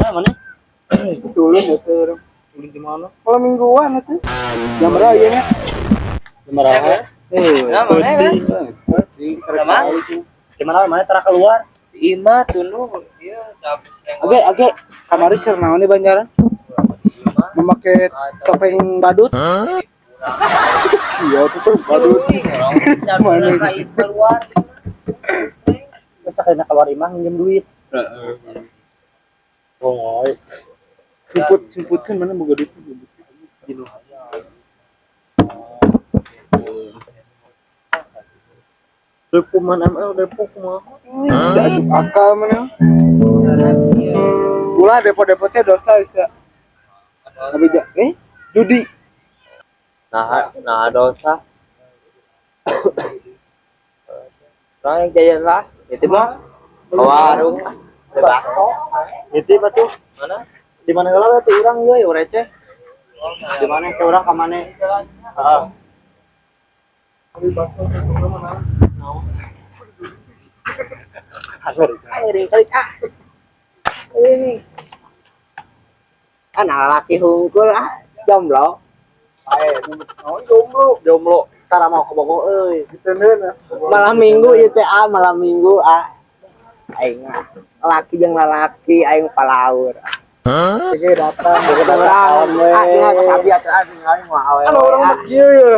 Mana mana? Sulun itu orang. Ulin di mana? Kalau mingguan itu. Jam berapa ya nya? Jam berapa? Eh, Nah, mana, kan? Mana? Di mana mana tara keluar? Ima tunu ieu dapus yang Oke, oke. Kamari keur naon di Banjaran? Memakai topeng badut. Iya, topeng badut. Mana keluar. Masa kena keluar imah minjem duit. Oh, Sumput, sumput kan mana boga duit sumput. Jenuh. Depo man ML depo kumaha? Tidak asup akal mana. Ulah depo-depotnya dosa isa. Tapi judi. Nah, nah dosa. Orang yang jajan lah, itu mah ke warung beli bakso. Itu apa tuh? Mana? Di mana heula tuh urang euy receh. Di mana ke urang ka mana? Heeh. Beli bakso ke mana? Ngiring celik ah. Ini. Kan laki hungkul ah, jomblo. Ae, oh jomblo. Jomblo. Tara mau ke Bogor euy. Diteundeun ah. Malam minggu ieu teh ah, malam minggu ah. Aing mah laki jeung lalaki aing palaur. Oke, datang. Urang ah tinggal ke sapi atuh ah tinggal mau awewe. Kan orang ah. mah kieu ya.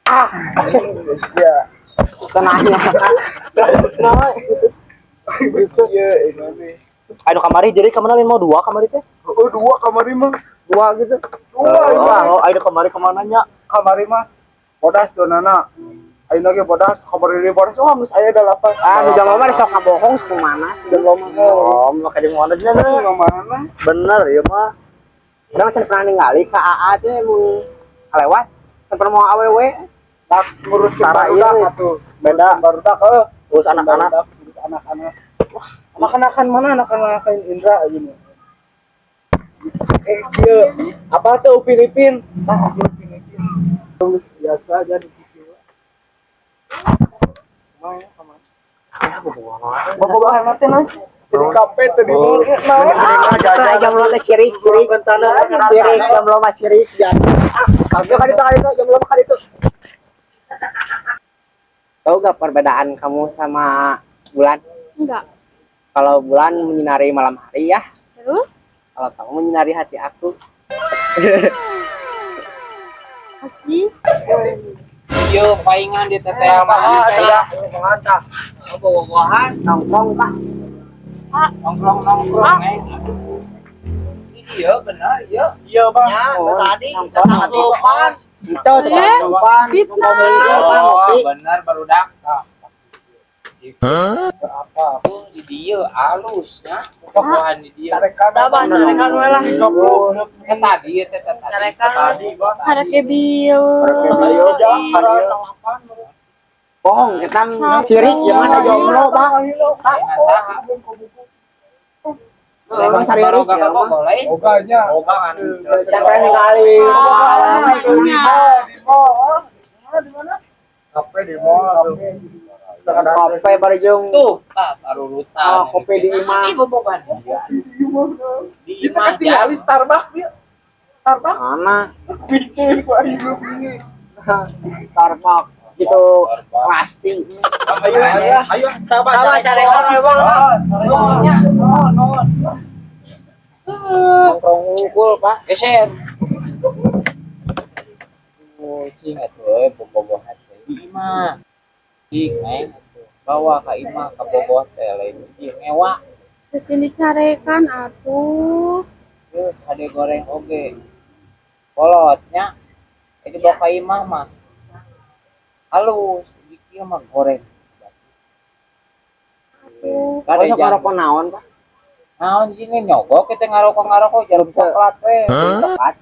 Ah. Ya. Tenangnya. Nah, itu ya ini. Aduh kamari jadi kamana lain mau dua kamari teh? Oh, dua kamari mah. Dua gitu. Dua ini. Oh, aduh kamari kemana nya? Kamari mah bodas donana. Ayeuna ge bodas, kamari deui bodas. Oh, geus aya dalapan. Ah, nu jomblo mah sok ngabohong sakumana jomblo mah. Oh, make di mana nya? Ka mana? Bener ya mah. Urang can pernah ningali ka AA teh mun lewat can pernah mau awewe. Tak nguruskeun Tara barudak ieu. atuh. Beda. Barudak heuh. Urus anak-anak. Barudak, urus anak-anak. Wah, anak-anakan mana anak-anakan Indra gini. Eh, kieu. Apa tuh Upin Ipin? Tah, Upin Ipin. Terus biasa aja di situ. Main sama. Bapak teh nah. Jadi kape teh di mall. Naon? Ah, jomblo teh sirik, sirik. Sirik, jomblo mah sirik. Ya. Ah, kali itu, jomblo mah kali itu. Tahu gak perbedaan kamu sama bulan? Enggak. Kalau bulan menyinari malam hari ya, Terus? kalau kamu menyinari hati aku. Kasih. Yo paingan di teteh mah. Ah, Mantap. Bobogohan, Nongkrong, Pak. nongkrong-nongkrong eh. Iya benar, iya. Iya, Bang. Ya, Oh, tadi nongkrong. tadi Itu tukang umpan, Fitnah. tukang ngopi. Oh, benar barudak. Apa? Di dia halus ya. Bobogohan di dia. Tarekan. Tabah, tarekan we lah. Di kaplok. Kan tadi teh tadi. Tadi. Ada kebil. Ayo, Bohong, kita sirik ya mana jomblo, Pak. Emang saririk ya, mah. Boga nya. Boga kan. Can pernah ningali. Satunya. Di mall. Di mana? Kape di mall. Kopi barjung. Tuh, ah, barurutan. Oh, kopi di imah. Ih, bobogohan. Di Kita imah ketinggalan Starbucks dia. Starbucks Mana? bicin ku aing beli. Starbucks gitu pasti. Ayo, ayo, ayo, tambah carekan we, Bang. Nongkrong ngungkul, Pak. Geser. Kucing atuh euy bobogohan teh. Di imah. Cing, neng atuh. Bawa ka imah ka Bogor teh lain ieu ngewa. Kesini carekan atuh. Yeuh, kade goreng oge. Kolotnya ini bawa ka imah mah. Halus, di kieu mah goreng. Atuh. Kade Oh, sok jang. ngarokok naon, Pak? Naon sini nyogok kita ngarokok-ngarokok jarum coklat we. Coklat.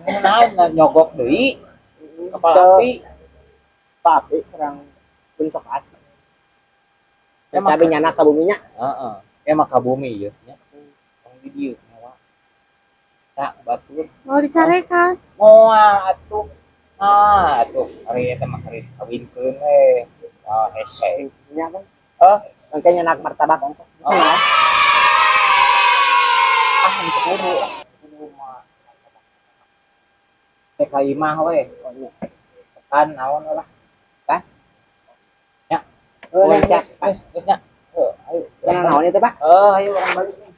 Nah, nah, nyogok deui kepala api. Papi kurang pun coklat. Emang- Cabe nyana ka buminya. Heeh. Emang ka bumi ieu nya. Tong di dieu nyawa. Tak batur. Mau dicarekan. Moal atuh. Ah, atuh ari eta mah ari kawinkeun we. Ah, hese. Nya, Bang. Hah? Engke nyenak martabak ongkoh. Oh. Ah, itu kudu lah. Kudu mah. Cek ka imah we. Oh, iya. Tekan naon lah. Kan? Ya. Oh, Geus, siap. geus, geus nya. Heuh, ayo. Tenang naon itu, Pak? Eh, ayo urang balik nih.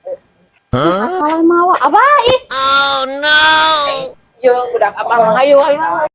Kalau mawa, abah ih. Yo, budak abah mah ayo, ayo.